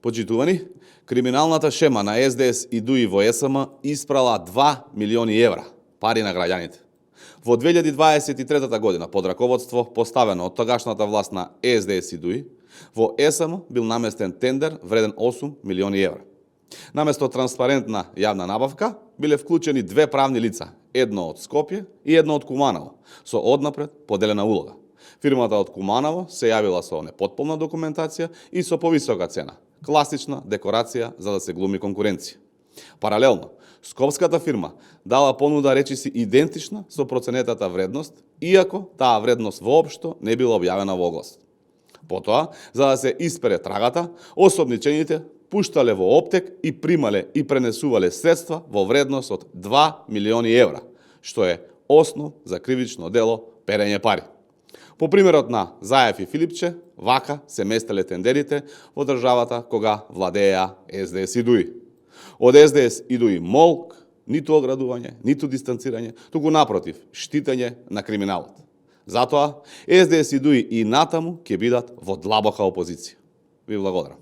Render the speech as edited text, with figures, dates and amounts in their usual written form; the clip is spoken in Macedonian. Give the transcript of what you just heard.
Почитувани, криминалната шема на СДС и ДУИ во СМ испрала 2 милиони евра, пари на граѓаните. Во 2023 година, под раководство поставено од тогашната власт на СДС и ДУИ, во СМ бил наместен тендер вреден 8 милиони евра. Наместо транспарентна јавна набавка, биле вклучени две правни лица, едно од Скопје и едно од Куманово, со однапред поделена улога. Фирмата од Куманово се јавила со непотполна документација и со повисока цена, класична декорација за да се глуми конкуренција. Паралелно, скопската фирма дала понуда речиси идентична со проценетата вредност, иако таа вредност воопшто не била објавена во оглас. Потоа, за да се испере трагата, осомничените пуштале во оптек и примале и пренесувале средства во вредност од 2 милиони евра, што е основ за кривично дело перење пари. По примерот на Заев и Филипче, вака се местеле тендерите во државата кога владееа СДС и ДУИ. Од СДС и ДУИ молк, ниту оградување, ниту дистанцирање, туку напротив, штитење на криминалот. Затоа, СДС и ДУИ и натаму ќе бидат во длабока опозиција. Ви благодарам.